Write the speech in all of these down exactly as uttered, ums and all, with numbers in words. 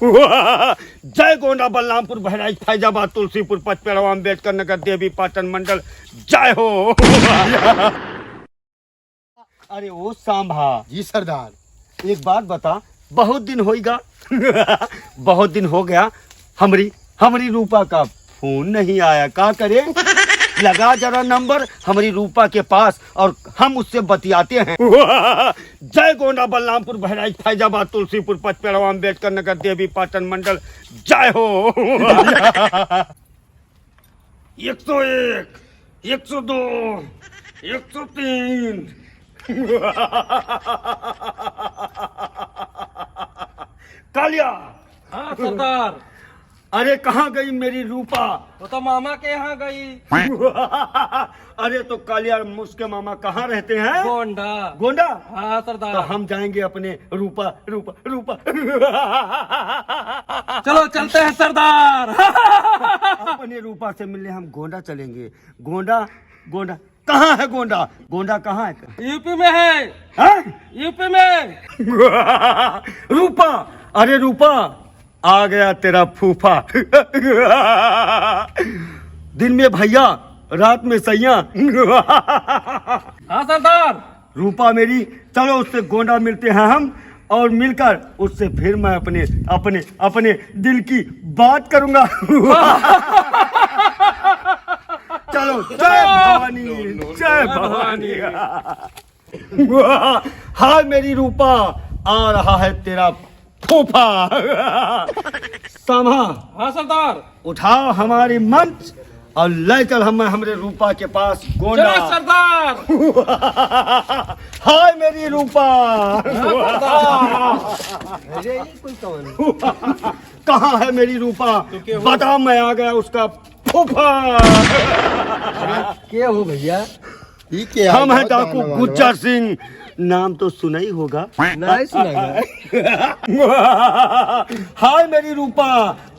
जय गोंडा, बलरामपुर, बहराइच, फैजाबाद, तुलसीपुर, पचपेड़वा, अम्बेडकर नगर, देवी पाटन मंडल, जय हो। अरे ओ सांभा। जी सरदार। एक बात बता, बहुत दिन होइगा। बहुत दिन हो गया, हमरी, हमरी रूपा का फोन नहीं आया, का करे? लगा जरा नंबर हमरी रूपा के पास और हम उससे बतियाते हैं। जय गोंडा, बलरामपुर, बहराइच, फैजाबाद, तुलसीपुर, पचपेड़वा, अम्बेडकर नगर, देवी पाटन मंडल, जय हो। एक सौ एक, एक सौ दो, एक सौ तीन। कालिया। हाँ सरदार। अरे, कहाँ गई मेरी रूपा? वो तो मामा के यहाँ गई। अरे, तो कालिया, उसके मामा कहाँ रहते हैं? गोंडा। गोंडा? हाँ सरदार। तो हम जाएंगे अपने रूपा, रूपा, रूपा। चलो, चलते हैं सरदार। अपने रूपा से मिलने हम गोंडा चलेंगे। गोंडा, गोंडा, कहाँ है गोंडा? गोंडा कहाँ है? यूपी में है। हैं? यूपी में। रूपा, अरे रूपा, आ गया तेरा फूफा। दिन में भैया, रात में सैया। हाँ सरदार। रूपा मेरी, चलो उससे गोंडा मिलते हैं हम, और मिलकर उससे फिर मैं अपने, अपने, अपने दिल की बात करूंगा। चलो, जय भवानी, जय भवानी। हाय मेरी रूपा, आ रहा है तेरा फूफा। सामा। हाँ सरदार। उठाओ हमारी मंच और ले चल हम, हमरे रूपा के पास गोंडा। चलो सरदार। हाय मेरी रूपा। हाँ सरदार। अरे, ये कोई कौन? कहाँ है मेरी रूपा? तो क्या हुआ? बता, मैं आ गया उसका फूफा। के हो भैया? ई के हम आइल हैं बा डाकू गाना वाला? गुज्जर सिंह, नाम तो सुना ही होगा। नहीं सुना है। हाय मेरी रूपा,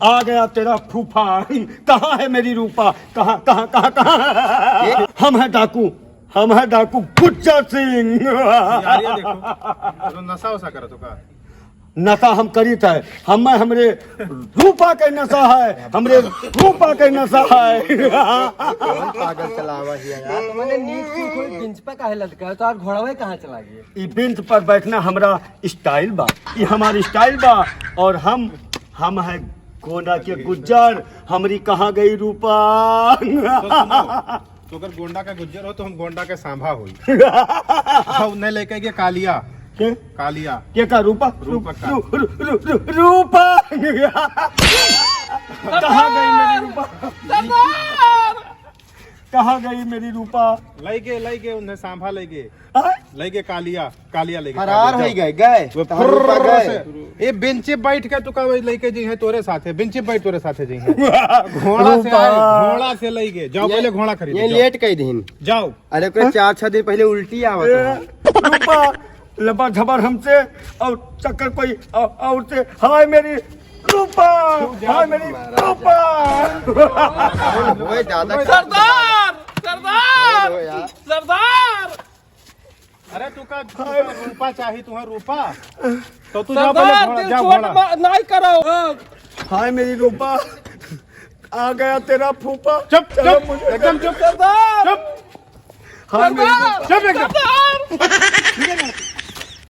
आ गया तेरा फूफा। कहाँ है मेरी रूपा? कहाँ, कहाँ, कहाँ, कहाँ? हम हैं डाकू, हम हैं डाकू गुज्जर सिंह। यार, ये देखो, तो नशा वशा करत हो का? नशा हम करीत है, हम, हमरे रूपा के नशा है, हमरे रूपा के नशा है। कौन पागल चलावा हिया यार? तो मैंने नीक चीज कोई बेंच पे काहे लटका है? तो आप घोड़वे कहाँ चला गए? ई बेंच पर बैठना हमरा स्टाइल बा, ई हमार स्टाइल बा। और हम, हम है गोंडा के गुज्जर, हमरी कहाँ गई रूपा? तो सुनो, तो अगर गोंडा का गुज्जर हो, तो हम गोंडा के सांभा होई। हाँ, उन्हें लेके गए कालिया। के? कालिया। के का रूपा? रूपा का। रू-, रू-, रू-, रू-, रूपा। कहाँ गई मेरी रूपा? सरदार! कहाँ गई मेरी रूपा? लई गए, लई गए, उन्हें सांभा लई गए। हाँ? लई गए कालिया। कालिया लेके फरार कालिया, हो जाओ। गए, गए। वो तोहर रूपा फुर्र गए। से, ए, बेंचे बैठ के तू का वही लेके जइहे तोरे साथे, बेंचे बैठ तोरे साथे जइहे। घोड़ा से रूपा। आए, घोड़ा से लई गए। जाओ, ये, पहले घोड़ा खरीदो, ये जाओ। लेट कह दीन। जाओ। अरे, कोई हाँ? चार छह दिन पहले उल्टी आवत ए, है। रूपा, लबा झबर हमसे और चक्कर कोई औ-, और से। हाय मेरी रूपा, हाय मेरी रूपा। ओए दादा, सरदार, सरदार, ओए यार। सरदार। अरे तू का, तू का रूपा चाही, तुम्हें रूपा? तो तू जाओ पहले सरदार, घोड़ा, दिल जाओ चोट घोड़ा। मा-, नहीं करो। हाय मेरी रूपा, आ गया तेरा फूफा। चुप, चलो चुप, मुझे एकदम चुप। सरदार। चुप। हाय मेरी सरदार, रूपा। चुप एकदम। सरदार।